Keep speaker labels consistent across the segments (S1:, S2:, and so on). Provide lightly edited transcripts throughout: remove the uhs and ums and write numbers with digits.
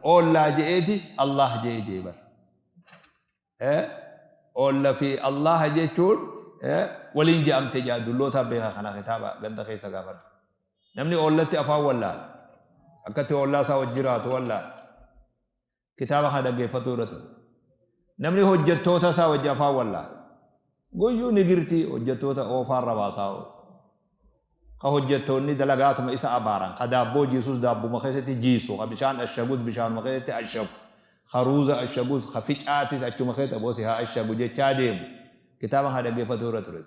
S1: Oollaa je'eeti Allah je'e jee bar. Oolla fi Allaha jechuun waliin je'amte je'a dullootaa beeka kana kitaaba ganda keessa gaafadhu. Namni oollatti afaan wallaala. Akkatti oollaa isaa wajji jiraatu wallaala. Kitaaba kana dhaggeeffatuu irra ture. Namni hojjettoota isaa wajji afaan wallaala. Guyyuu nigirtii hojjettoota oofaarra baasaa oolu. Ka hojjettoonni dalagaatuma isa abaaran, ka daabboo jiisus daabbuma keessatti jiisu, ka bishaan ashagus bishaanuma keessatti ashagu, ka ruuza ashagus, ka ficaatis achuma keessatti aboo si haa ashagu jechaa deemu. Kitaaba kana dhaggeeffatuu irra ture.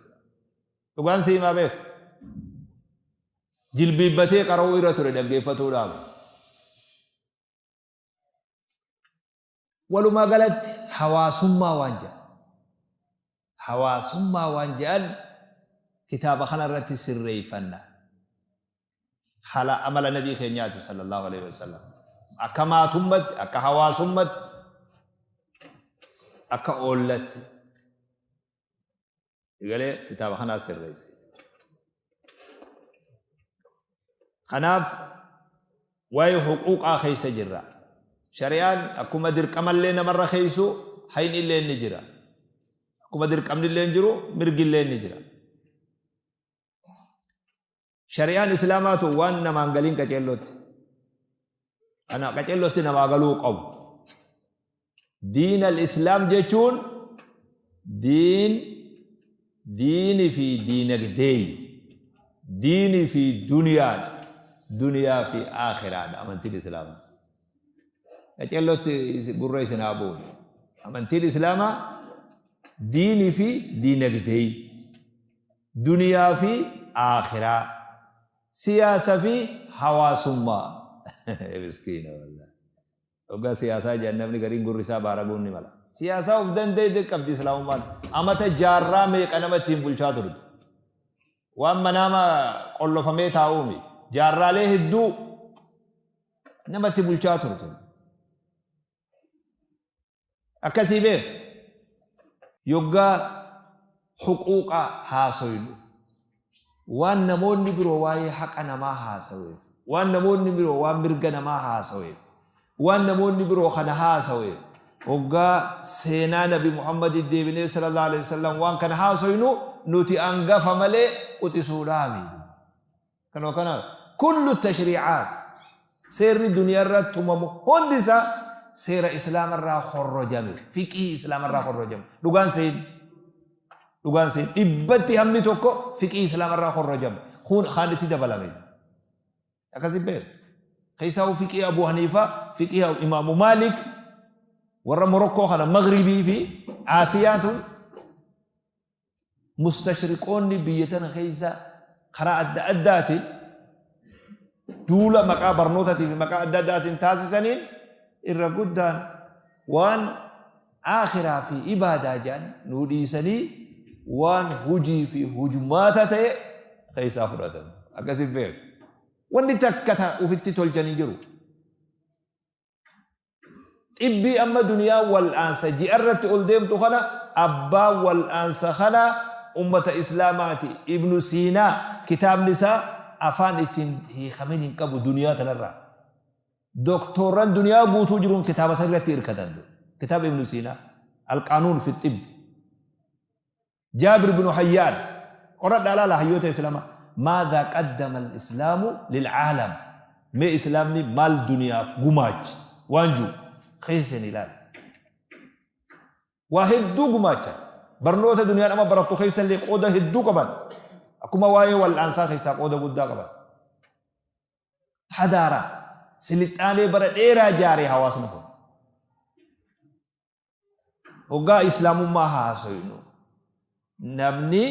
S1: Dhugaan si himaa beeka. Jilbiibbatee qara'uu irra ture dhaggeeffatuudhaaf. Walumaa galatti hawaasummaa waan jedhan hawaasummaa waan jedhan kitaaba kana irratti sirreeffanna. Haala amala nabii keenyaati sallallahu alaihi wasallam. Akka maatummatti, akka hawaasummatti, akka oollatti. Egalee kitaaba kanaa sirreesse. Kanaaf waa'ee huquuqaa keessa jirra. Shari'aan akkuma dirqamallee namarra keessu hayni illee ni jira. Akkuma dirqamni illee jiru mirgi illee ni jira. Shari'aan Islaamaa tun waan namaan galiin qaceellootti. Kana qaceellootti namaa galuu qabu. Diin al-Islaam jechuun diin diini fi diinagdeey diini fi duniyaadha. Duniyaa fi aakhiraadha amantiin Islaamaa. Qaceellootti gurra isin haa bu'u. Amantiin Islaamaa diini fi diinagdeey. Duniyaa fi aakhiraa. Siyaasa fi hawaasummaa. Miskiina wallahi. Hoggaa siyaasaa jedhan namni gariin gurri isaa baaraguun ni mala. Siyaasaa of danda'e qabdi Islaamummaan. Amata jaarraa meeqa nama ittiin bulchaa turte. Waan manaama qollofamee taa'uumi. Jaarraalee hedduu namatti bulchaa turte. Akkasii beer yoggaa huquuqa haasoynu waan namoonni biroo waa'ee haqa namaa haasaweef, waan namoonni biroo waan mirga namaa haasaweef, waan namoonni biroo kana haasaweef, hoggaa seenaa Nabi Muhammadi deebinee sallallahu alaihi wasallam waan kana haasoynu nuti angafa malee quxisuudhaami. Kanuma kana kullu tashrii'aat seerri duniyaa irra tumamu hundi isaa seera islaama irraa horrojame fiqii islaama irraa horrojame dhugaan seen dhugaan seen dhibbatti hammi tokko fiqii islaama irraa horrojame kun kaan itti dabalame akkasi beer keessaa fiqii Abu Haniifaa fiqii Imaamu Maalik warra Morokkoo kana Magribii fi Aasiyaa tun Mustashriqoonni biyya tana keessa karaa adda addaatiin duula maqaa barnootaatii fi maqaa adda addaatiin taasisaniin irra guddaan waan aakhiraa fi ibaadaa jedhan nuu dhiisanii waan hujii fi hujmaata ta'e keessaa fudhatan. Akkasiin beeku. Wanni takka ta ufitti tolchan hin jiru. Xibbii amma duniyaan wal'aansa ji'arratti ol deemtu kana abbaan wal'aansa kanaa ummata islaamaati. Ibnu Siinaa kitaabni isaa afaan ittiin hiikamin hin qabu duniyaa tanarraa. Doktoorran duniyaa guutuu jiruun kitaaba san irratti hirkatan. Kitaaba Ibnu Siinaa. Alqaanuun fi xibbi. Jaabir binu Hayyaan qoradhaa laala hayyoota islaamaa maadhaa qaddama al-islaamu lil'aalam mee islaamni maal duniyaaf gumaache waan jiru keessa seenii ilaali. Waa hedduu gumaacha barnoota duniyaan amma barattu keessa illee qooda hedduu qaban akkuma waa'ee wal'aansaa keessaa qooda guddaa qaban. Hadaaraa silixaanee bara dheeraa jaaree hawaasni kun. Hoggaa Islaamummaa haasoynu namni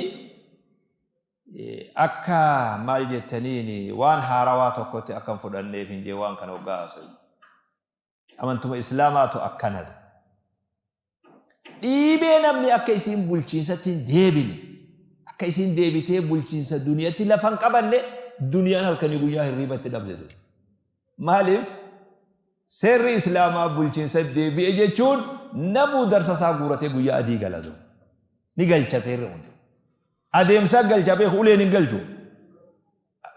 S1: akka maal jettaniin waan haarawaa tokkotti akka hin fudhanneef hin jee waan kana hoggaa haasoynu. Amantuma Islaamaatu akkanadha. Dhiibee namni akka isiin bulchiinsatti hin deebine akka isiin deebitee bulchiinsa duniyatti lafa hin qabanne duniyaan halkanii guyyaa hirriibatti dhabde. Maaliif? Seerri Islaamaa bulchiinsa deebi'e jechuun namuu darsa isaa guuratee guyyaa adii gala. Ni galcha seerri kun. Adeemsa galcha beeku uleen hin galchu.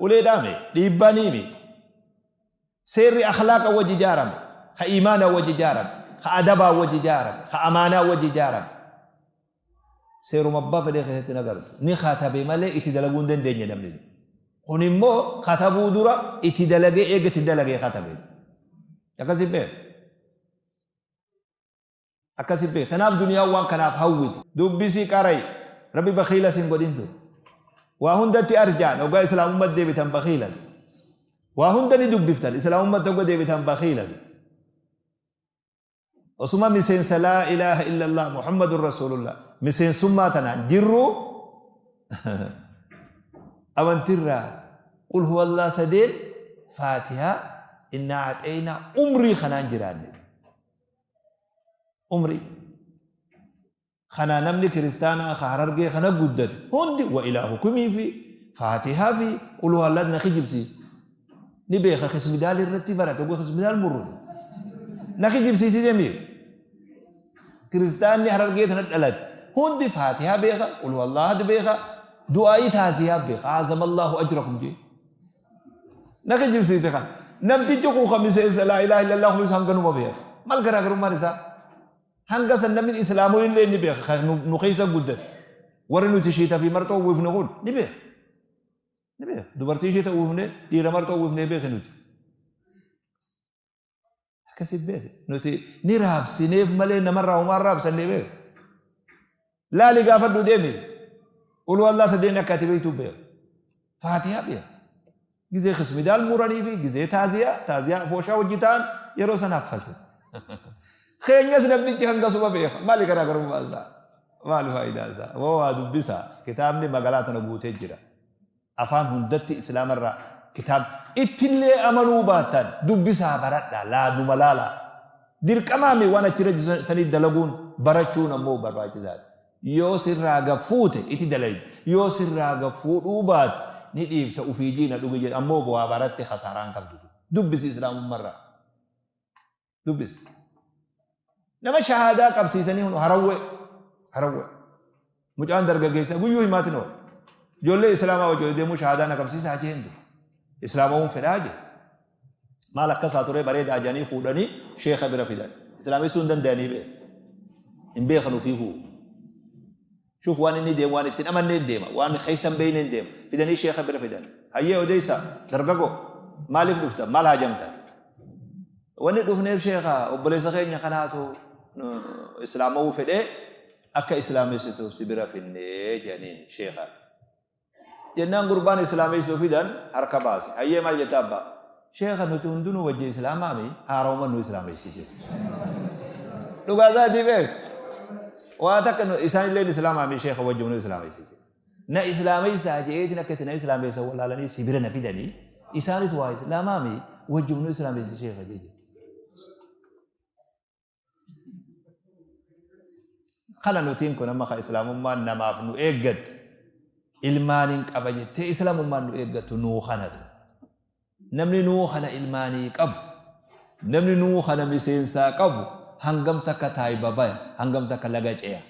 S1: Ulee dhaame dhiibbaa ni himi. Seerri akhlaaqa wajji ijaarame. Ka iimaanaa wajji ijaarame. Ka adabaa wajji ijaarame. Ka amaanaa wajji ijaarame. Seeruma abbaa fedhee keessatti hin agartu. Ni katabe malee itti dalaguu hin dandeenye namni. Kun immoo katabuu dura itti dalagee eega itti dalagee katabe. Akkasi beeku. Akkasi beeku. Tanaaf duniyaan waan kanaaf hawwiti. Dubbisi qarai. Rabbi bakhiila sin godhin tu. Waa hundatti arjaan hoggaa islaamummat deebitan bakhiila. Waa hunda ni dubbiftan islaamummat hogga deebitan bakhiila. Osuma miseensa laa ilaaha illallah Muhammadun Rasuulullah miseensummaa tanaan jirru amantirraa qul huwallah sadeen faatihaa innaa axeynaa umrii kanaan jiraanne. Umrii. Kana namni kiristaanaa ka Harargee kana guddate hundi wa ilaahukumii fi faatihaa fi qul huwallah na kijibsiisa. Ni beeka kismidaal irratti barate oguu kismidaal murru. Na kijibsiisi deemi. Kiristaanni Harargee tana dhalate hundi faatihaa beeka qul huwallah beeka du'aa'ii taasiyaa beeka azamallahu ajrakum jee. Na kijibsiise kan. Namtichi kun kan miseensa laa ilaaha illallah kunis hanganuma beeka. Maal garaagarummaan isaa? Hanga san namni islaamuu illee ni beeka kan nu keessa guddate. Warri nuti shiita fi marxoo uwwifne kun ni beeka. Ni beeka. Dubartii shiita uwwifne dhiira marxoo uwwifne beeke nuti. Akkasi beeke. Nuti ni raabsineef malee namarraa homaa raabsannee beeka. Laali gaafadhu deemi. Ulu Allah sadeen akka ati beektu beeka. Faatihaa beeka. Gizee kismidaal muranii fi gizee taaziyaa, taaziyaa afooshaa hojii ta'an yeroo sana haffase. Keenyas namtichi hangasuma beeka. Maali garaagarummaa isaa? Maali faayidaa isaa? Moo waa dubbisaa. Kitaabni magaalaa tana guutee jira. Afaan hundatti Islaamarraa kitaab ittillee amanuu baattan dubbisaa baradhaa laaduma laalaa. Dirqamaami waan achirra jiru sanii dalaguun barachuun ammoo barbaachisaadha. Yoo sirraa gad fuute iti dalayda. Yoo sirraa gad fuudhuu baatte ni dhiifta ufii jiina dhugi jedha ammoo waa baratte khasaaraa hin qabdu. Dubbisi Islaamummarraa. Dubbisi. Nama shahaadaa qabsiisanii hunu harawwee. Harawwee. Mucaan dargaggeessa guyyuu himaatin oola. Ijoollee Islaamaa wajjin deemuu shahaadaa na qabsiisaa jeen ture. Islaamawuun fedhaa jee. Maal akkasaa turee bareedaa jedhanii fuudhanii sheeka bira fidan. Islaamessuu hin danda'anii bee. Hin beekan ofiifuu. Shuuf waan inni deemu waan ittiin amanneen deema. Waan keessa hin beekneen deema. Fidanii sheeka bira fidan. Hayyee odeessa dargagoo maaliif dhufta maal haajamta? Wanni dhufneef sheeka obboleessa keenya kanaatu islaamawuu fedhee akka islaamessituuf si bira finnee jedhaniin sheekaan. Jennaan gurbaan islaameessuu fidan harka baase. Hayyee maal jetta abbaa? Sheekha nuti hundinuu wajji islaamaami haarawuma nu islaameessi jedhe. Dhugaa isaatii beek. Waa takka isaan illeen islaamaami sheekha wajji nu islaameessi jedhe. Na islaameessaa je'eetiin akka itti na islaameessan wallaalanii si bira na fidanii isaanis waa islaamaami wajji nu islaameessi sheekha jedhe. Kana nutiin kun amma ka islaamummaan namaaf nu eeggattu ilmaaniin qaba jettee islaamummaan nu eeggattu nuu kanatu. Namni nuu kana ilmaanii qabu, namni nuu kana miseensaa qabu hangam takka taayba baya, hangam takka laga ceya.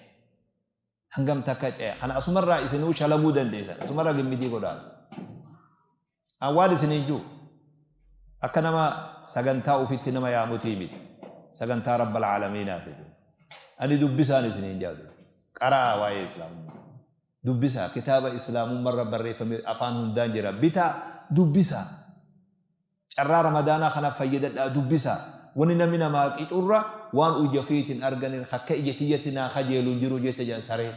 S1: Hangam takka ceya. Kana asumarraa isinuu shalaguu dandeessan. Asumarraa gimmidii godhaa. An waan isiniin jiru akka nama sagantaa ufitti nama yaamutii miti. Sagantaa Rabbal Aalamiinaati. Ani dubbisaan isiniin jaadu. Qaraa waa'ee Islaamummaa. Dubbisaa kitaaba Islaamummarra barreeffame afaan hundaan jira. Bitaa dubbisaa. Carraa Ramadaanaa kana fayyadadhaa dubbisaa. Wanni namni namaa qicurra waan ija ofiitiin arganir akka ija tiyyatti naa kajeelu hin jiru jette jedhan sareen.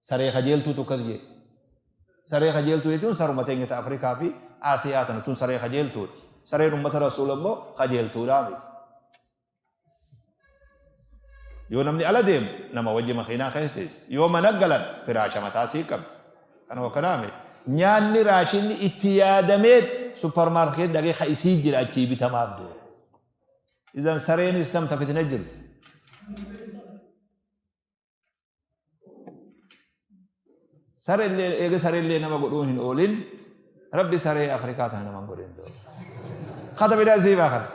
S1: Saree kajeeltuutu akkas jedhe. Saree kajeeltuu jechuun saruma teenya ta Afrikaa fi Aasiyaa tana tun saree kajeeltuudha. Sareen ummata Rasuula immoo kajeeltuudhaa miti. Yoo namni ala deemu nama wajji makiinaa keessa teessi. Yoo mana galan firaasha mataa sii qabdi. Kanuma kanaa miti. Nyaanni raashinni itti yaadameet supparmaarkeet dhaqee ka isii jira achii bitamaaf deema. Idan sareenis tam ta fitina jirtu. Sarellee eega sarellee nama godhuun hin oolin rabbi saree Afrikaa tana nama hin godhin. Kata bidaa sii baa kana.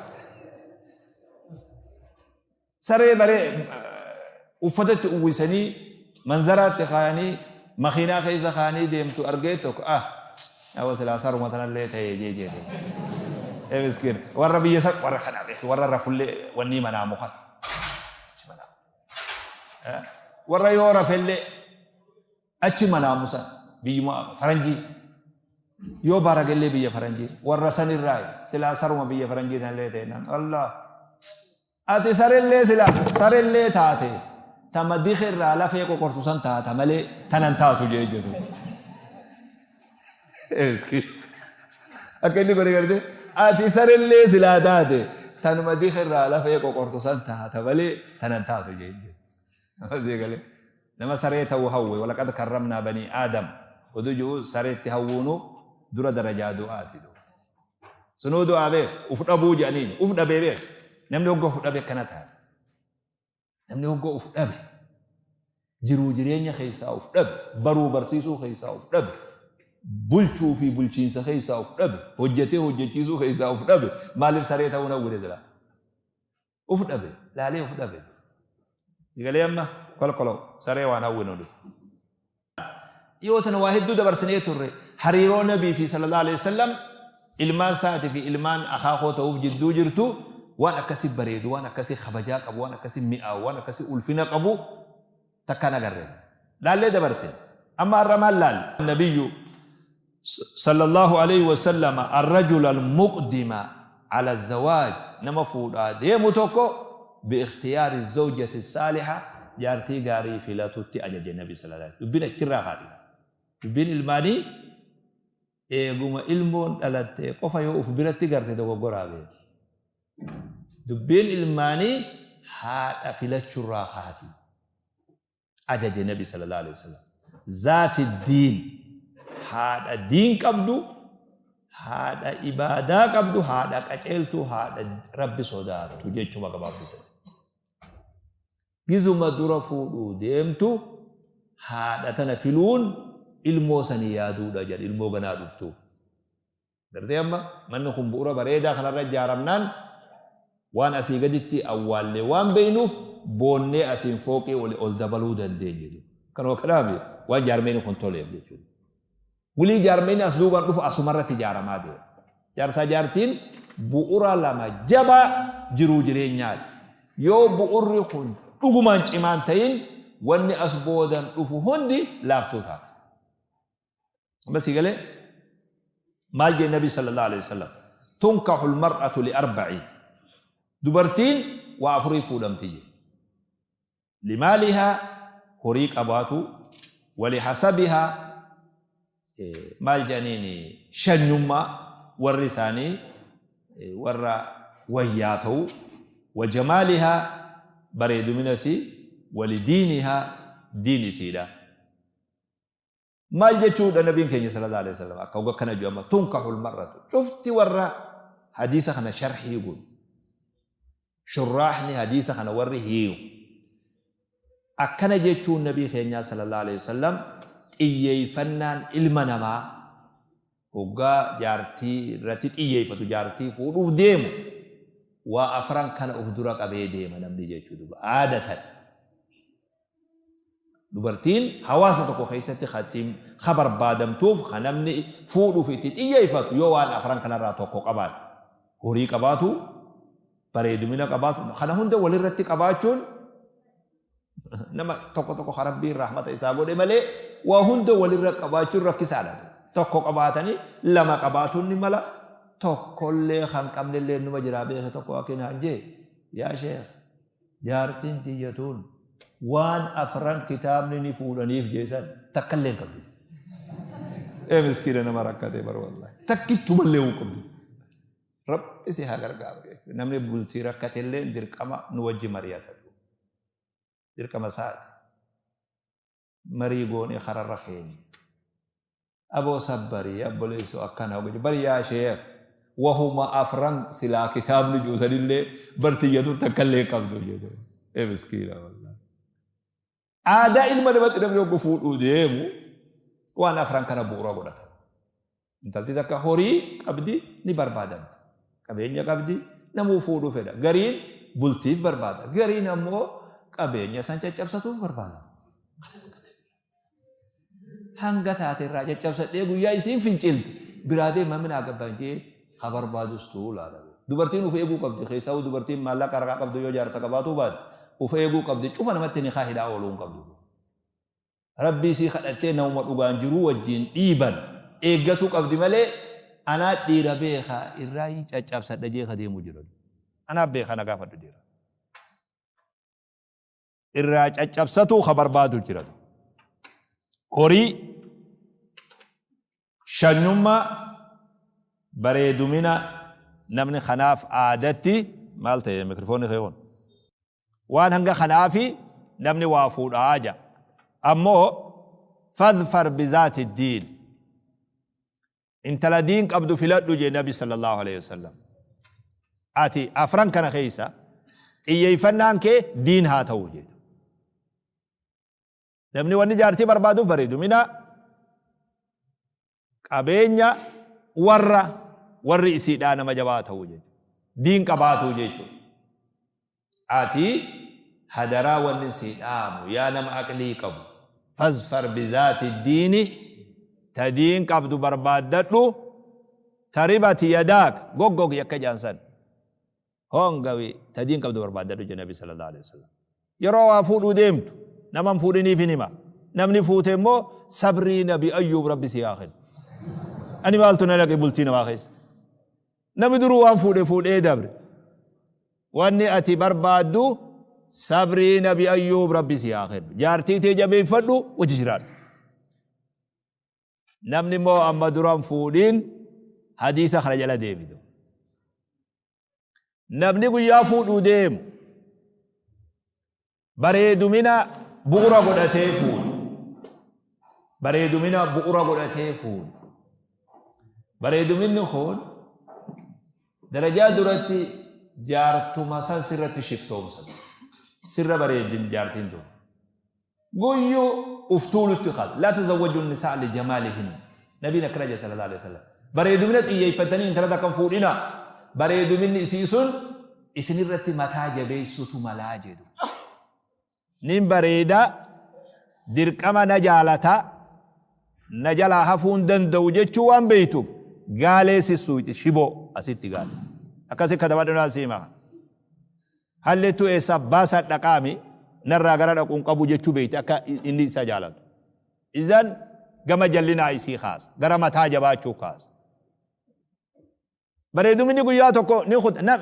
S1: Saree baree uffatatti uwwisanii manzaraatti kaayanii makiinaa keessa kaayanii deemtu argee tokko ah awa silaa saruma tanallee ta'ee jee jedhe. Ee miskiin warra biyya san warra kana beeki warra rafullee wanni manaamu kana. Achi manaamu. Warra yoo rafellee achi manaamu san biyyuma faranjii. Yoo baragellee biyya faranjii warra sanirraa silaa saruma biyya faranjii tanillee ta'e naan Allah. Ati sarellee sila sarellee taate tama dika irraa lafee qoqortu san taata malee tanan taatu jee jedhu. Akka inni godhe garte ati sarellee silaa taate tanuma dika irraa lafee qoqortu san taata malee tanan taatu jee jedhu. Galee nama saree ta'uu hawwe walaqad karramnaa banii aadam oduu ji'u sareetti hawwuunu dura darajaa du'aati. Sunuu du'aa beek uf dhabuu jedhaniin uf dhabee beek namni hogga uf dhabe akkana taate. Namni hogga uf dhabe jiruu jireenya keessaa uf dhabe baruu barsiisuu keessaa uf dhabe bulchuu fi bulchiinsa keessaa uf dhabe hojjetee hojjechiisuu keessaa uf dhabe maaliif saree ta'uu hawwine silaa. Uf dhabe laalee uf dhabe. Sigalee amma kolkoloo saree waan hawwinu nuti. Dhiyoo tana waa hedduu dabarsinee turre hariiroo nabii fi sallallahu alaihi wasallam ilmaan isaatii fi ilmaan akaakoo ta'uuf jidduu jirtu waan akkasii bareedu waan akkasii kabajaa qabu waan akkasii mi'aawu waan akkasii ulfina qabu takkaan agarre. Laallee dabarsine. Amma har'a maal laalle? Nabiyyu sallallahu alaihi wasallam arrajula almuqdima ala zawaaj nama fuudhaa deemu tokko biikhtiyaari zawjati saaliha jaartii gaarii filatutti ajaje nabi sallallahu alaihi dubbiin achirraa kaati. Dubbiin ilmaanii eeguma ilmoon dhalatte qofa yoo uf biratti garte dogoggoraa beeki. Dubbiin ilmaanii haadha filachurraa kaati. Ajaje nabi sallallahu alaihi wasallam. Zaati diin haadha diin qabdu, haadha ibaadaa qabdu, haadha qaceeltuu, haadha rabbi sodaattu jechuma gabaabduu ta'e. Gizuma dura fuudhuu deemtu haadha tana filuun ilmoo sanii yaaduudha jedha ilmoo ganaa dhuftuuf. Gartee amma manni kun bu'ura bareedaa kanarra ijaaramnaan waan asii gaditti awwaallee waan beeknuuf boonnee asiin fooqii oli ol dabaluu dandeenye. Kanuma kanaaf waan jaarmeen kun toleef jechuudha. Wulii jaarmeen as duubaan dhufu asumarratti ijaaramaa deema. Jaarsaa jaartiin bu'ura lama jabaa jiruu jireenyaati. Yoo bu'urri kun dhugumaan cimaan ta'in wanni as boodan dhufu hundi laaftuu taata. Amma sii galee maal jee nabi sallallahu alaihi wasallam tunkahu almar'atu li arba'in dubartiin waa afurii fuudhamti jee limaalihaa horii qabaatu wali hasabihaa maal jedhaniin shanyummaa warri isaanii warra wayyaa ta'u wa jamaalihaa bareedumina isii wali diinihaa diin isiidha. Maal jechuudha nabiin keenya sallallahu alaihi wasallam akka hogga kana jiru amma tunkahul mar'atu cufti warra hadiisa kana sharhii godhu shurraahni hadiisa kana warri hiiku akkana jechuun nabii keenyaa sallallahu alaihi wasallam xiyyeeffannaan ilma namaa hoggaa jaartii irratti xiyyeeffatu jaartii fuudhuuf deemu waa afran kana uf dura qabee deema namni jechuu duba aadatan. Dubartiin hawaasa tokko keessatti ka ittiin ka barbaadamtuuf ka namni fuudhuuf itti xiyyeeffatu yoo waan afran kanarraa tokko qabaatte. Horii qabaatu, bareedumina qabaatu, kana hunda walirratti qabaachuun nama tokko tokko ka Rabbiin rahmata isaa godhe malee waa hunda walirra qabaachuun rakkisaadha. Tokko qabaatanii lama qabaatuun ni mala tokkollee kan qabnellee numa jiraa beeke tokko akki naan jee yaa sheekh Jaartiin tiyya tun waan afran kitaabni ni fuudhaniif jee san takkallee hin qabdu. Ee miskiina nama rakkate bar wallahi. Takkittumallee hin qabdu. Rabbi si haa gargaaru jechuudha. Namni bultii rakkatellee dirqama nu wajji mari'ata. Dirqama isaati. Marii goonee kararra keenya. Aboo sabbarii abboleessoo akkana hoga bar yaa sheekh wahuma afran silaa kitaabni jiru sanillee bar tiyyatu takkallee hin qabdu jedhe. Ee miskiina wallahi. Aadaa ilma namatti namni hoggu fuudhuu deemu waan afran kana bu'uura godhata. Intalti takka horii qabdi ni barbaadamti. Qabeenya qabdi namuu fuudhuu fedha. Gariin bultiif barbaada. Gariin ammoo qabeenya san caccabsatuuf barbaada. Hanga taate irraa caccabsadhee guyyaa isiin fincilte biraa deema minaa gabbaan jee Ka barbaadus tuulaadha. Dubartiin uf eeguu qabdi. Keessaahuu dubartiin maallaqa harkaa qabdu yoo jaarsa qabaatuu baatte uf eeguu qabdi. Cufa namatti nikaa hidhaa ooluu hin qabdu. Rabbii isii kadhattee namuma dhugaan jiruu wajjiin dhiiban eeggatuu qabdi malee anaa dhiira beeka irraa hin caccabsadha jee ka deemu jira. Anaa beeka na gaafadhu dhiira. Irraa caccabsatuu ka barbaadu jira. Horii shanyummaa bareedumina namni kanaaf aadatti maal ta'e mikrifoonni kee kun? Waan hanga kanaafi namni waa fuudhaa ja'a. Ammoo fadfar bizaati diin. Intala diin qabdu filadhu jee Nabi sallallahu alaihi wasallam. Ati afran kana keessa xiyyeeffannaan kee diin haa ta'u jedhu. Namni wanni jaartii barbaaduuf bareedumina, qabeenya, warra, warri isiidhaa nama jabaa ta'uu jechuudha. Diin qabaatuu jechuudha. Ati hadaraa wanni sii dhaamu yaa nama aqlii qabu fazfar bizaati diini ta diin qabdu barbaaddadhu taribati yadaak goggogi akka jaan san. Hongawi ta diin qabdu barbaaddadhu jedhe Nabi sallallahu alaihi wasallam. Yeroo waa fuudhuu deemtu nama hin fuudhiniif hin hima. Namni fuute immoo sabrii Nabi Ayyuub Rabbi si haa kennu. Ani maaltu na dhaqe bultii namaa keessa. Namni duruu waan fuudhe fuudhee dabre. Wanni ati barbaaddu sabrii Nabi Ayyuub Rabbi si haa kennu. Jaartii tee jabeeffadhu wajji jiraadhu. Namni immoo amma dura hin fuudhin hadiisa kana jala deebitu. Namni guyyaa fuudhuu deemu bareedumina bu'ura godhatee fuudhu. Bareedumina bu'ura godhatee fuudhu. Bareeduminni kun darajaa duratti jaartuma san sirratti shiftoomsa. Sirra bareeddin jaartiin tun. Guyyu uf tuulutti kaasa. Laa tazawwaju nisaa li jamaalihin. Nabiin akkana jedhe sallallahu alaihi wasallam. Bareedumina xiyyeeffattanii intala takka hin fuudhinaa. Bareeduminni isii sun isinirratti mataa jabeessutu malaa jedhu. Nin bareeda dirqama na jaalata na jalaa hafuu hin danda'u jechuu waan beektuuf gaalee sissuuyti shiboo asitti gaalee. Akkasi katabadhu naa siima kana. Hallettuu eessaa baasaa dhaqaami narraa gara dhaqu hin qabu jechuu beekti akka inni isa jaalatu. Izan gama jallinaa isii kaasa. Gara mataa jabaachuu kaasa. Bareeduminni guyyaa tokko ni kuta.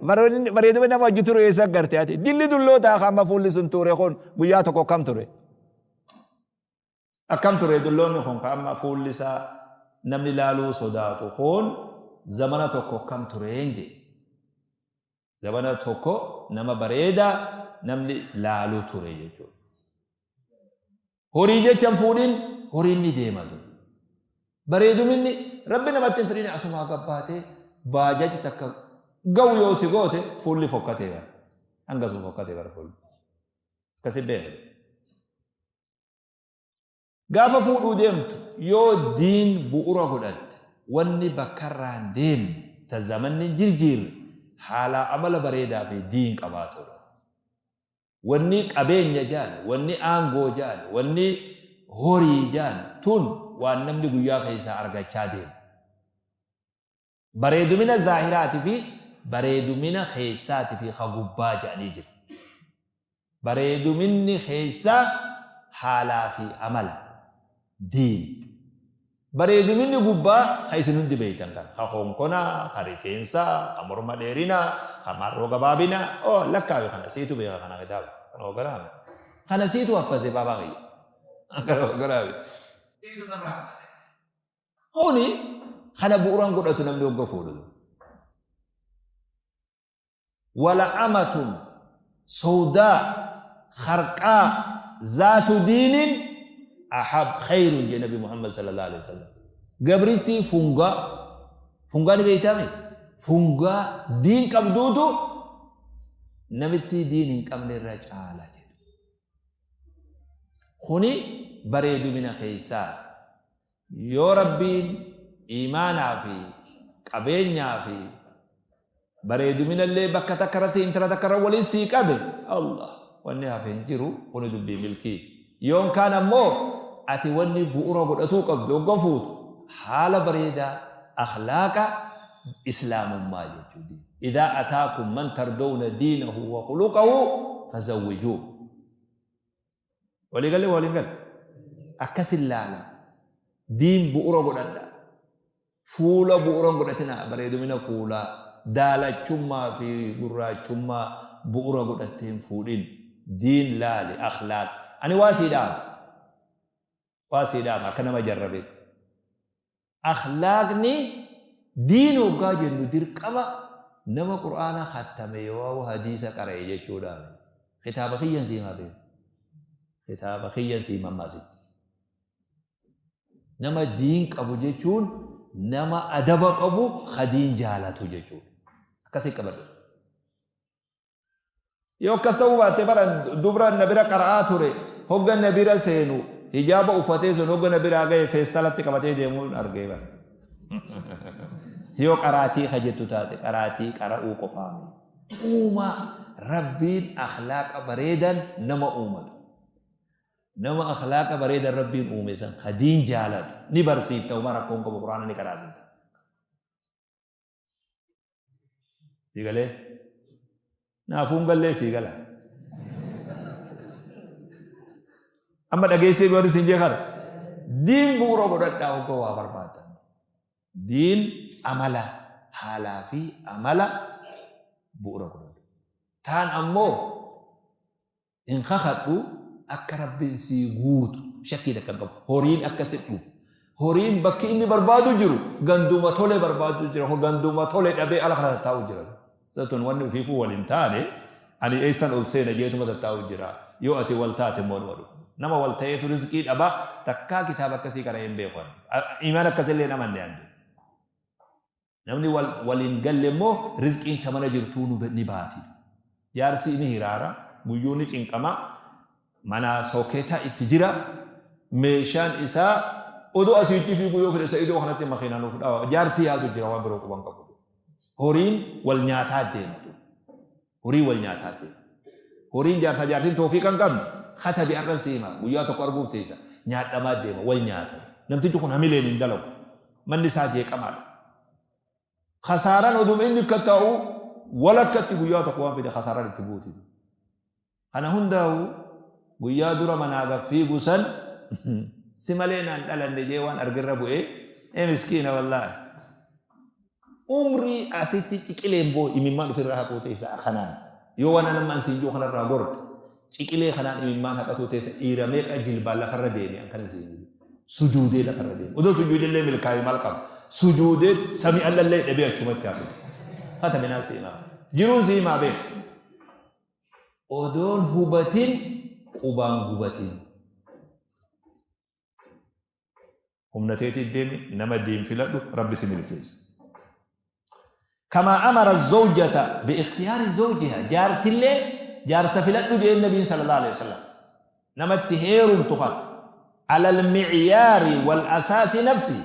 S1: Bareedumni nama wajji turu eessa garte ati? Dilli dullootaa kan amma fuulli sun ture kun guyyaa tokko akkam ture? Akkam ture dulloonni kun ka amma fuulli isaa namni laaluu sodaatu kun zamana tokko akkam tureen jedhe. Zamana tokko nama bareedaa namni laaluu ture jechuudha. Horii jecha hin fuudhin horiin ni deema ture. Bareeduminni rabbi namatti hin fidhin asumaa gabbaatee baajaji takka ga'u yoo si goote fuulli fokkatee bara. Hangasuma fokkatee bara fuulli. Akkasi beeku. Gaafa fuudhuu deemtu yoo diin bu'ura godhatte wanni bakkarraa hin deemne ta zamanni hin jirjiirre haalaa amala bareedaa fi diin qabaatuudha. Wanni qabeenya ja'an, wanni aangoo ja'an, wanni horii ja'an tun waan namni guyyaa keessaa argachaa deemu. Bareedumina zaahiraati fi bareedumina keessaati fi ka gubbaa jedhanii jira. Bareeduminni keessaa haalaa fi amala, diini. Bareeduminni gubbaa ka isin hundi beeytan kana, ka konkonaa, ka rifeensaa, ka morma dheerinaa, ka marroo gabaabinaa, oh lakkaawi kana siitu beeka kana kitaaba, kana hogganaami. Kana siitu haffase baabaa kiyya. Kana hogganaami. Siitu narraa haffase. Kuni kana bu'uran godhatu namni hogga fuudhu. Wala amatun sawdaa kharqaa zaatu diinin ahab khayrun jee Nabi Muhammad sallallahu alaihi wasallam. Gabrittii fungaa fungaa ni beeytaami fungaa diin qabduutu namittii diin hin qabne irra caala jedhu. Kuni bareedumina keessaati. Yoo Rabbiin iimaanaa fi qabeenyaa fi bareeduminallee bakka takka irratti intala takka irra waliin sii qabe Allah wanni hafe hin jiru kuni dubbii milkiiti. Yoon kaan ammoo ati wanni bu'ura godhatuu qabdu hogga fuutu haala bareedaa akhlaaqa islaamummaa jechuudha. Idaa ataakum man tardowna diinahu wa khuluqahu fazawwijuuh. Walii galle waliin galle. Akkasin laala. Diin bu'ura godhadha. Fuula bu'ura hin godhatinaa. Bareedumina fuulaa, daalachummaa fi gurraachummaa bu'ura godhattee hin fuudhin. Diin laali, akhlaaq. Ani waa sii dhaama. Waa sii dhaama akka nama jarrabeetti. Akhlaaqni diin hoggaa jennu dirqama nama Qur'aana khattame yoo'aa hadiisa qara'e jechuudhaa miti. Kitaaba kiyyan sii himaa beeku. Kitaaba kiyyan sii hima amma asitti. Nama diin qabu jechuun nama adaba qabu ka diin jaalatu jechuudha. Akkasii qabadhu. Yoo akkas ta'uu baatte bara dubra na bira qara'aa ture hogga na bira seenu hijaaba uffatee sun hogga na biraa gahe feestalatti qabatee deemuun argee bara. Yoo qaraatii ka jettu taate qaraatii qara'uu qofaa miti. Uumaa Rabbiin akhlaaqa bareedan nama uumatu. Nama akhlaaqa bareedan Rabbiin uume san ka diin jaalatu ni barsiifta homaa rakkoon qabu quraana ni qaraasifta. Sii galee? Naafuun gallee sii gala. Amma dhageessee warri siin jee kana. Diin bu'uura godhadhaa hogga waa barbaadan. Diin amala haalaa fi amala bu'uura godhadhu. Taan ammoo Hin kakadhu akka Rabbiin sii guutu shakkii takka hin qabu. Horiin akka si dhufu. Horiin bakki inni barbaadu jiru ganduma tole barbaadu jira. Ganduma tole dhabee ala kana tattaa'u jira. Satun wanni ofiifuu wal hin taane ani eessan ol seena jeetuma tattaa'u jira. Yoo ati wal taate immoo numa dhufa. Nama wal ta'eetu rizqii dhaba takkaa kitaaba akkasii qara'ee hin beeku. Imaan akkasillee hin amanne ani. Namni wal waliin galle immoo rizqiin ta mana jirtuu nu ni baati. Jaarsi ni hiraara, guyyuu ni cinqama, manaa sooketa itti jira, meeshaan isaa odoo asiitti fiigu yoo fedhe sa'idoo kanatti makiinaa nuuf dhawa. Jaartii yaadu jira waan biroo quban qabu. Horiin wal nyaataa deema. Horii wal nyaataa deema. Horiin jaarsaa jaartiin toofiiqa hin qabne katabi har'an si hima guyyaa tokko arguuf teessa nyaadhamaa deema wal nyaata. Namtichi kun hamileen hin dalagu. Manni isaa jeeqamaadha. Kasaaraan oduma inni akka taa'u walakkatti guyyaa tokko waan fide kasaaraan itti buuti. Kana hundaa'u guyyaa dura manaa gad fiigu san si malee naan dhalanne jee waan argerra bu'ee ee miskiina wallaahi. Umrii asitti ciqileen boo imimmaan ofirraa haquu teessa kanaan yoo waan anamma an siin jiru kanarraa gorte ciqilee kanaan imimmaan haqatuu teessa dhiira meeqa jilbaan lafarra deeme an kana siin jiru sujuudee lafarra deeme odoo sujuudellee milkaa'e maal qaba sujuudee sami allallee dhabee achumatti hafe kataminaa siimaa jiruun siimaa beeku. Odoon hubatin qubaan gubatin. Humna teetii deemi nama diin filadhu rabbi si milkeessa. Kamaa amara zawjata bi ikhtiyaari zawjiha jaartillee jaarsa filadhu jeen nabiin sallallahu alaihi wasallam. Namatti heerumtu kana alal micyaari wal asaasi nafsi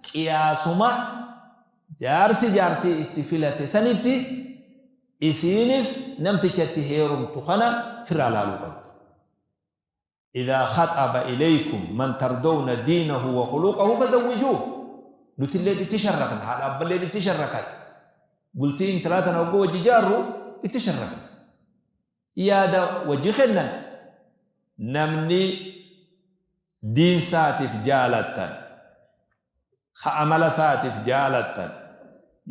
S1: qiyaasuma jaarsi jaartii itti filate sanitti Isiinis namticha itti heerumtu kana firraa laaluu qabdi. Idhaa khaxaba ilaykum man tardawna diinahu wa khuluqahu fazawwijuuh. Nutilleen itti sharrakna, haadha abballeen itti sharrakan. Bultii intalaa tana hogguu wajji jaarru itti sharrakna. Yaada wajji kennan namni diin saatiif jaalattan ka amala isaatif jaalattan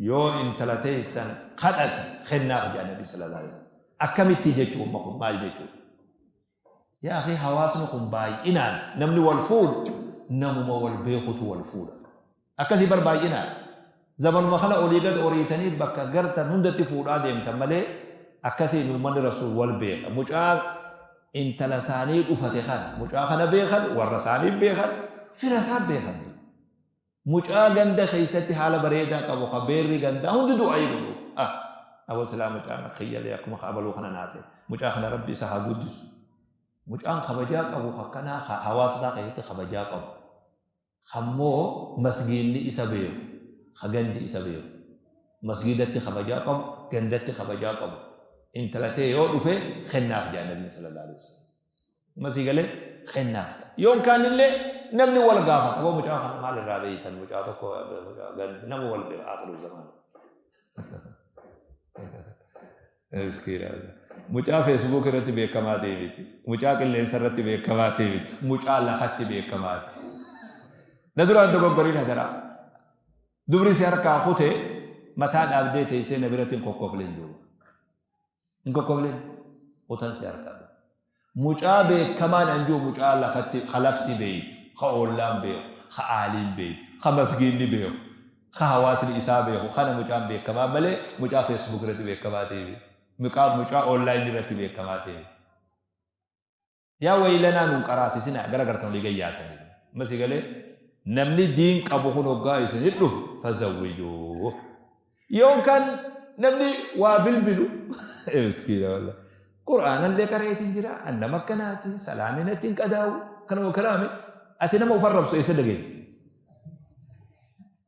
S1: yoo intala teessan kadhate kennaaf jedha nabi sallallahu alaihi wasallam. Akkamitti jechuu umma kun maal jechuu? Yaa akhi hawaasni kun baay'inaan namni wal fuudhu namuma wal beekutu wal fuudha. Akkasii bar baay'inaan zamanuma kana olii gad oriitanii bakka gartan hundatti fuudhaa deemtan malee akkasiin uummanni rasuul wal beeka. Mucaa intala isaanii dhufate kana mucaa kana beekan warra isaanii beekan fira isaa beekan. Mucaa ganda keessatti haala bareedaa qabu ka beerri gandaa hundi du'aayii godhuuf. Ah, aboo silaa mucaan akka kiyyalee akkuma ka abaluu kana naa ta'e. Mucaa kana rabbi isa haa guddisu. Mucaan kabajaa qabu akkanaa ka hawaasa isaa keessatti kabajaa qabu. Kammoo masgiinni isa beeku, ka gandi isa beeku. Masgiidatti kabajaa qabu, gandatti kabajaa qabu. Intala tee yoo dhufe kennaaf jedha Nabiin sallallahu alaihi wasallam. Amma sii galee kennaaf jedha. Yoon kaanillee namni wal gaafata. Aboo mucaa kana maal irraa beeytan mucaa tokko nama wal beeka akhiru zamaana. Miskiina. Mucaa Facebook irratti beekamaa ta'e miti. Mucaa qilleensa irratti beekamaa ta'e miti. Mucaa lafatti beekamaa ta'e. Na duraan dogoggoriin hadaraa. Dubri si harkaa kute mataa dhaabdee teessee na biratti hin kokkoflin duuba. Hin kokkoflin kutan si harkaa. Mucaa beekamaan an jiru mucaa lafatti ka lafti beeytu, ka oollaan beeku, ka aaliin beeytu, ka masgiinni beeku, ka hawaasni isaa beeku kana mucaan beekamaa malee mucaa Facebook irratti beekamaa ta'e miti. Mucaa mucaa online irratti beekamaa ta'e miti. Yaa waylanaa nun qaraasisinaa gara gartan olii gayyaatanii. Amma si galee namni diin qabu kun hoggaa isinit dhufe fazawwijuu. Yookaan namni waa bilbilu miskiina wallah. Qur'aanallee qara'eetiin jira an nama akkanaati salaanni natti hin qadaa'u kanuma kalaami ati nama of arrabsu eessa dhageessa.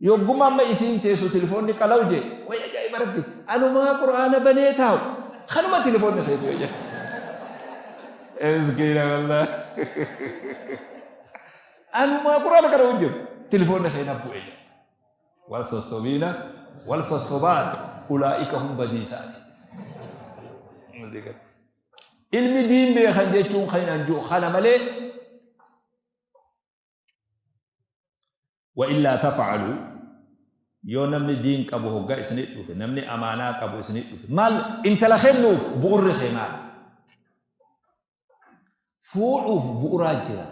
S1: Yogguma amma isiin teessu tilifoonni qalaw jee way ajaa'iba rabbi anumaa qur'aana banee taa'u kanuma tilifoonni kee bu'e jee. Miskiina wallah. Anumaa qur'aana qara'u hin jiru tilifoonni kee na bu'e jee. Wal sossobiina wal sossobaat ulaa'ika hum badiisaati. Ilmi diin beekan jechuun kan hin anjuu kana malee wa illaa taf'alu yoo namni diin qabu hoggaa isinit dhufe namni amaanaa qabu isinit dhufe maal intala kennuuf bu'urri kee maal Fuudhuuf bu'uraa jira.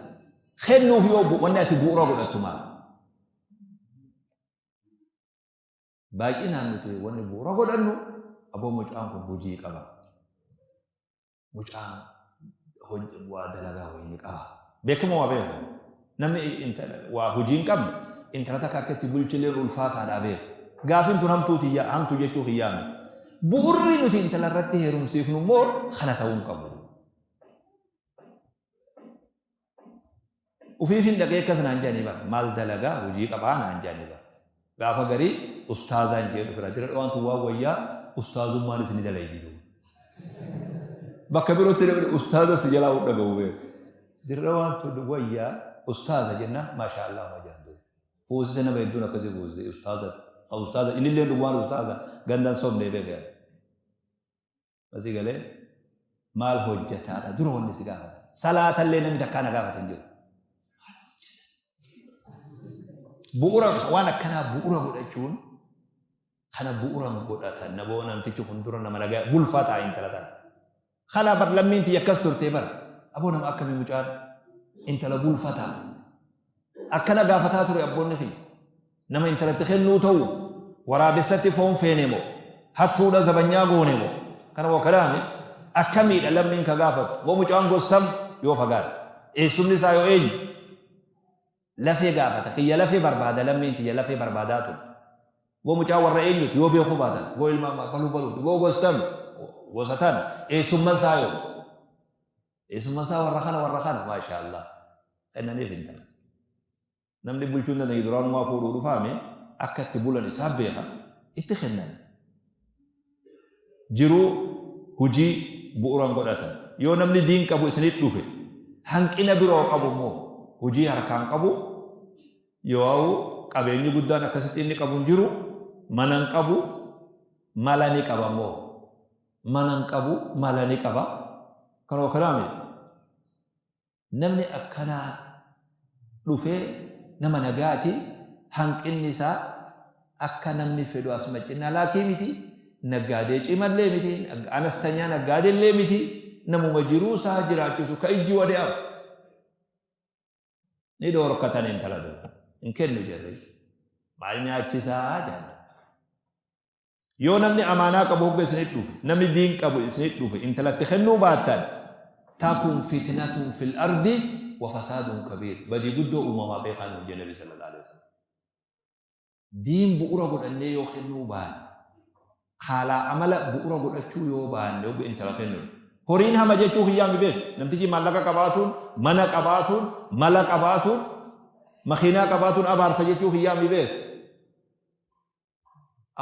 S1: Kennuuf yoo wanni ati bu'ura godhattu maal? Baay'inaan nuti wanni bu'ura godhannu aboo mucaan kun hojii qaba. Mucaan waa dalagaa wayii ni qaba. Beekama waa beeku. Namni intala waa hojii hin qabne intala takka akka itti bulchileen ulfaataadhaa beeku. Gaafin tun hamtuu tiyya hamtuu jechuu kiyyaa miti. Bu'urri nuti intala irratti heerumsiifnu immoo kana ta'uu hin qabu. Ufiifin dhaqee akkas naan jedhanii bara maal dalagaa hojii qabaa naan jedhanii bara. Gaafa garii ustaazaan jee dhufira jira waan sun waan wayyaa ustaazummaan isin dalaydi. Bakka birootti namni ustaaza si jalaa dhaga'u beeku. Dirra waan tun wayyaa ustaaza jenna maashaa Allah ma jedhan duuba. Fuusise nama hedduun akkasii fuusise ustaaza. Ka ustaaza innillee dhugumaan ustaaza gandan sobnee beeka yaada. Asii galee maal hojjetaadha dura wanni si gaafata. Salaatallee namni takkaa na gaafate hin jiru. Bu'ura waan akkanaa bu'ura godhachuun kana bu'ura godhatan naboo namtichi kun dura nama nagaa bulfataa intala tana. Kana bar lammiin tiyya akkas turtee bar aboo nama akkamii mucaan intala bulfataa. Akkana gaafataa ture abboonni kiyya. Nama intalatti kennuu ta'u waraabessatti foon feene moo hattuudha zabanyaa goone moo kana moo kalaami akkamiidha lammiin ka gaafatu moo mucaan gostam yoo fagaatte eessumni isaa yoo eenyu lafee gaafata kiyya lafee barbaada lammiin tiyya lafee barbaadaa ture goo mucaa warra eenyuti yoo beekuu baatan goo ilma baluu baluuti goo gostam gosa tana eessumman isaa yoo eessumman isaa warra kana warra kana maashaa Allah kennaniif intala Namni bulchuu hin dandeenye duraanumaa fuudhuu dhufaame akka itti bulan isaa beeka itti kennan. Jiruu hujii bu'uran godhatan. Yoo namni diin qabu isinit dhufe hanqina biroo qabu immoo hujii harkaan qabu yoo qabeenyi guddaan akkasitti inni qabu hin jiru mana hin qabu mala ni qaba immoo mana hin qabu mala ni qaba kanuma kanaami Namni akkanaa dhufee nama nagaati hanqinni isaa akka namni fedhu as macinnaa laakii miti naggaadee cimallee miti anastanyaa naggaadellee miti namuma jiruu isaa jiraachisu ka ijji wade'aaf ni dhoorkatan intala duuba hin kennu jarri maal nyaachisaa jedhan. Yoo namni amaanaa qabu hogga isinit dhufe, namni diin qabu isinit dhufe, intalatti kennuu baattan, takun fitnatun fil ardi wa fasaadun kabiir. Badii guddoo uumamaa beekaa nuun jedhe Nabi sallallahu alaihi wasallam. Diin bu'ura godhannee yoo kennuu baanne, haalaa amala bu'ura godhachuu yoo baanne hogga intala kennu. Horiin hama jechuu kiyyaa mi beeku. Namtichi maallaqa qabaatuun, mana qabaatuun, mala qabaatuun, makiinaa qabaatuun abaarsa jechuu kiyyaa mi beeku.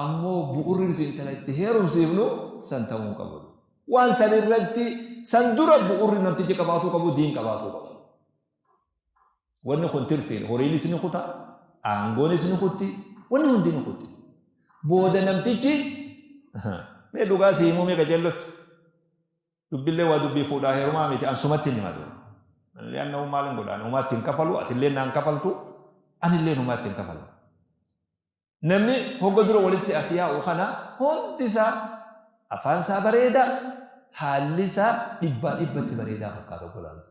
S1: Ammoo bu'urri nuti intala itti heerumsiifnu san ta'uu hin qabu. Waan san irratti san dura bu'urri namtichi qabaatuu qabu diin qabaatuu qaba. Wanni kun tirfiidha. Horiinis ni kuta, aangoonis ni kutti, wanni hundi ni kutti. Booda namtichi mee dhugaa si himuu mee qaceellotti. Dubbillee waa dubbii fuudhaa heerumaa miti an sumatti hin himatu. Li'annahu maal hin godhaan humaatti hin kafalu atillee naan kafaltu anillee humaatti hin kafalu. Namni hogga dura walitti as yaa'u kana hundi isaa afaan isaa bareedaa haalli isaa dhibbaa dhibbatti bareedaa fakkaata hogga laaltu.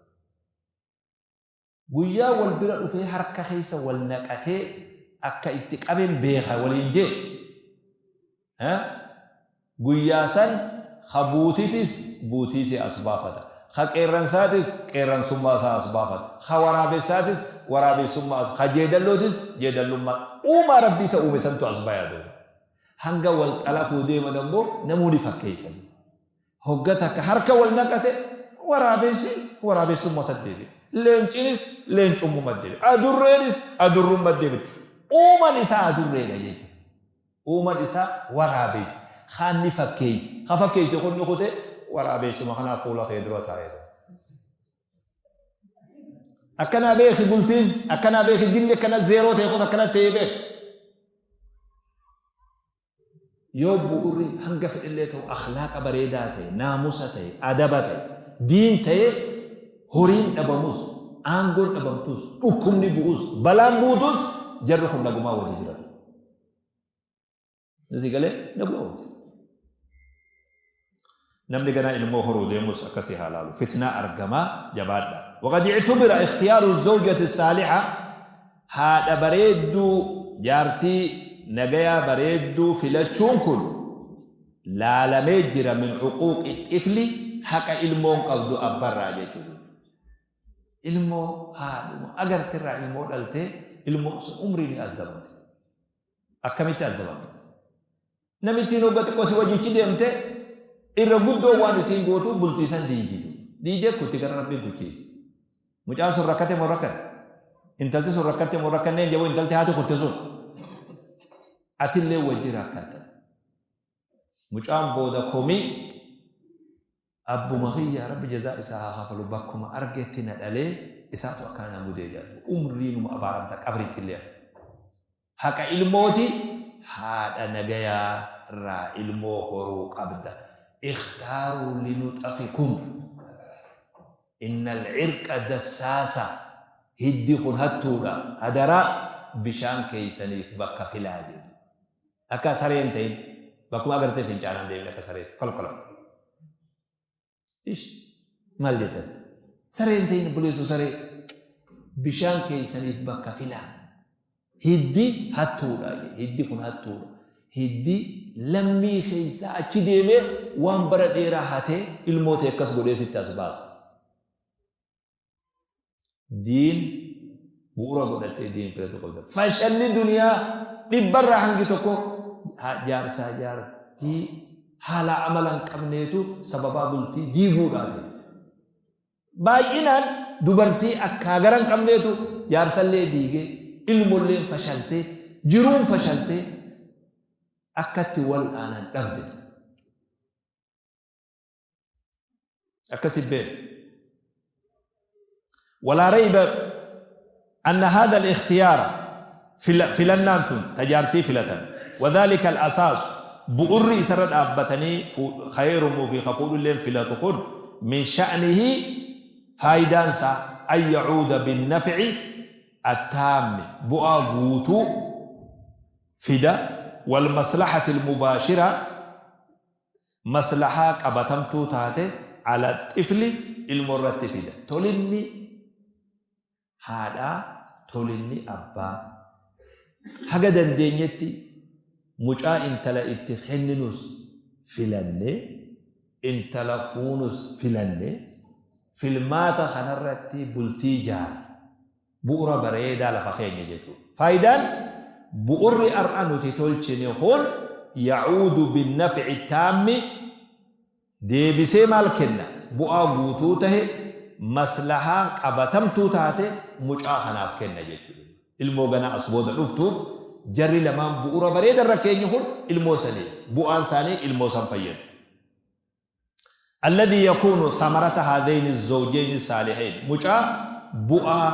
S1: Guyyaa wal bira dhufee harka keessa wal naqatee akka itti qaben beeka waliin jee guyyaa san ka buutitis buutiisee as baafata. Ka qeerransaatis qeerransummaa isaa as baafata. Ka waraabessaatis waraabessummaa as ka jeedallootis jeedallummaa uumaa rabbii isa uume santu as baya duuba. Hanga wal xalafuu deeman ammoo namuu ni fakkeessan. Hogga takka harka wal naqate waraabessi waraabessummaa isatti deebi'e. Leencinis leencummumatti deebi'e. Adurreenis adurrummatti deebi'e. Uuman isaa adurreedha jechuudha. Uuman isaa waraabessa. Kaan ni fakkeessa. Ka fakkeesse kun ni kute waraabessuma kanaaf fuula kee dura taa'ee. Akkanaa beeki bultiin, akkanaa beeki dilli akkana zeeroo ta'e kun akkana ta'ee beeki. Yoo bu'urri hanga fedhellee ta'u akhlaaqa bareedaa ta'e, naamusa ta'e, adaba ta'e, diin ta'e horiin dhabamus, aangoon dhabamtus, dhukkubni bu'us, balaan buutus jarri kun nagumaa wajji jiraatu. Nasi galee nagumaa wajji jiraatu. Namni ganaa ilmoo horuu deemus akkasii haa laalu. Fitnaa argamaa jabaadha. Waqad ictubira ikhtiyaaru zawjati saaliha haadha bareedduu jaartii nagayaa bareedduu filachuun kun laalamee jira min huquuqi xifli haqa ilmoon qabdu abbarraa jechuudha. Ilmoo haadhuma agarterraa ilmoo dhaltee ilmoon sun umrii ni azabamte. Akkamitti azabamte? Namittiin hogga xiqqoo si wajjichi deemte irra guddoo waan isiin gootu bultii san diiydi. Diiydee kutti gara rabbiin kuchiisi. Mucaan sun rakkate moo rakkate? Intalti sun rakkatte moo rakkanneen jaboo intalti haati kutte sun. Atillee wajji rakkatta. Mucaan booda komii abbuma kiyya rabbi jazaa isaa haa kafalu bakkuma argetti na dhalee isaatu akkana na mudee jedhu. Umriinuma abaaramta qabriitti illee ati. Haqa ilmooti haadha nagayaa irraa ilmoo horuu qabda. Ikhtaaruu linuxafikum. Innal cirqa dassaasa. Hiddi kun hattuudha. Hadaraa bishaan keeysaniif bakka filaa jedhu. Akka saree hin ta'in. Bakkuma agartee fincaanaan deemin akka sareetti. Kolkola. Ish maal jettan? Saree hin ta'in obboleessoo saree. Bishaan keessaniif bakka filaa. Hiddi hattuudha. Hiddi kun hattuudha. Hiddi lammii keessaa achi deemee waan bara dheeraa hatee ilmoo ta'e akkas godhee sitti as baasa. Diin bu'uura godhattee diin filatu qabda. Fashalli duniyaa dhibbarraa hangi tokko jaarsaa jaartii haala amala hin qabneetu sababaa bultii diiguudhaa ta'e. Baay'inaan dubartii akkaa gara hin qabneetu jaarsallee diigee ilmolleen fashaltee jiruun fashaltee akkatti wal aanan dhabde. Akkasi beek. Walaa rayba anna haadha al-ikhtiyaara filannaan tun tajaartii filatan wadhaalika al-asaas bu'urri isarra dhaabbatanii ka heerumuu fi ka fuudhulleen filatu kun min sha'nihi faayidaan isaa an yacuuda binnafci attaammi bu'aa guutuu fida wal maslahati al-mubaashira maslahaa qabatamtuu taate ala xifli ilmoo irratti fida. Tolinni haadhaa tolinni abbaa haga dandeenyetti mucaa intala itti kenninus filannee intala fuunus filannee filmaata kanarratti bultii jaarra. Bu'ura bareedaa lafa keenya jechuudha. Faayidaan bu'urri har'a nuti tolchine kun ya'uudu binnaf'i taammi deebisee maal kenna? Bu'aa guutuu tahe maslahaa qabatamtuu taate mucaa kanaaf kenna jechuudha. Ilmoo ganaa as booda dhuftuuf jarri lamaan bu'ura bareeda irra keenye kun ilmoo saniif bu'aan isaanii ilmoo san fayyada. Alladhii yakuunu samarata haadhayni zawjayni saalihayn mucaa bu'aa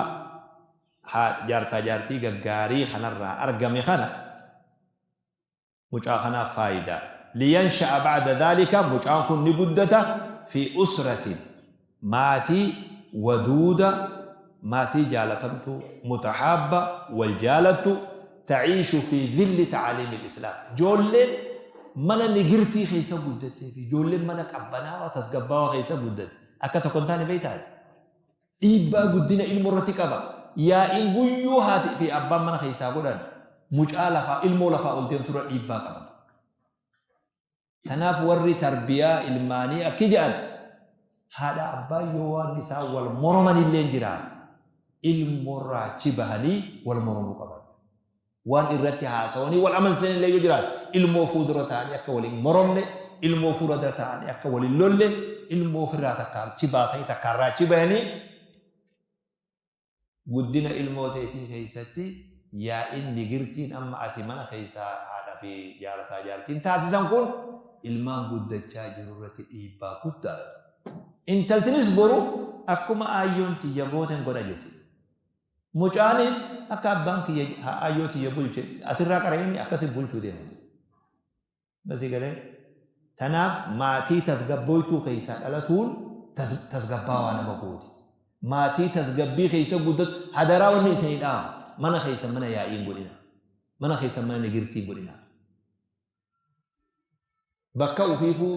S1: Jaarsaa jaartii gaggaarii kanarraa argame kana mucaa kanaaf faayidaa. Liyansha'a ba'da dhaalika mucaan kun ni guddata fi usratin maatii waduuda maatii jaalatamtuu mutahaabba wal jaalattu ta'iishu fi dhilli ta'aliimil islaam. Joolleen mana nigirtii keessa guddattee fi joolleen mana qabbanaawaa tasgabbaawaa keessa guddatte akka tokko hin taane beektaa? Dhiibbaa guddina ilmoo irratti qaba. Yaa'iin guyyuu haati fi abbaan mana keessaa godhan mucaa lafaa ilmoo lafaa ol deemtu irra dhiibbaa qaba. Tanaaf warri tarbiyaa ilmaanii akki jedhan haadha abbaan yoo waan isaan wal moroman illee jiraate ilmoorraa achi bahanii wal moromuu qaban. Waan irratti haasawanii wal amansiisan illee yoo jiraate ilmoo fuuldura ta'anii akka wal hin moromne, ilmoo fuuldura ta'anii akka wal hin lolle, ilmoo ofirraa takka achi baasanii takka irraa achi bahanii guddina ilmoo teetii keessatti yaa'iin nigirtiin amma ati mana keessaa haadha fi jaarsaa jaartiin taasisan kun ilmaan guddachaa jiru irratti dhiibbaa guddaadha. Intaltinis boru akkuma aayyoon tiyya gooten godha jetti. Mucaanis akka abbaan kiyya aayyoo tiyya bulche asirraa qara'eemi akkasi bulchuu deema. Basi galee. Tanaaf maatii tasgabbooytuu keessaa dhalatuun tasgabbaawaa nama gooti. Maatii tasgabbii keessa guddatu hadaraa wanni isinii dhaamu mana keessa mana yaa'ii hin godhina. Mana keessa mana nigirtii hin godhina. Bakka ofiifuu.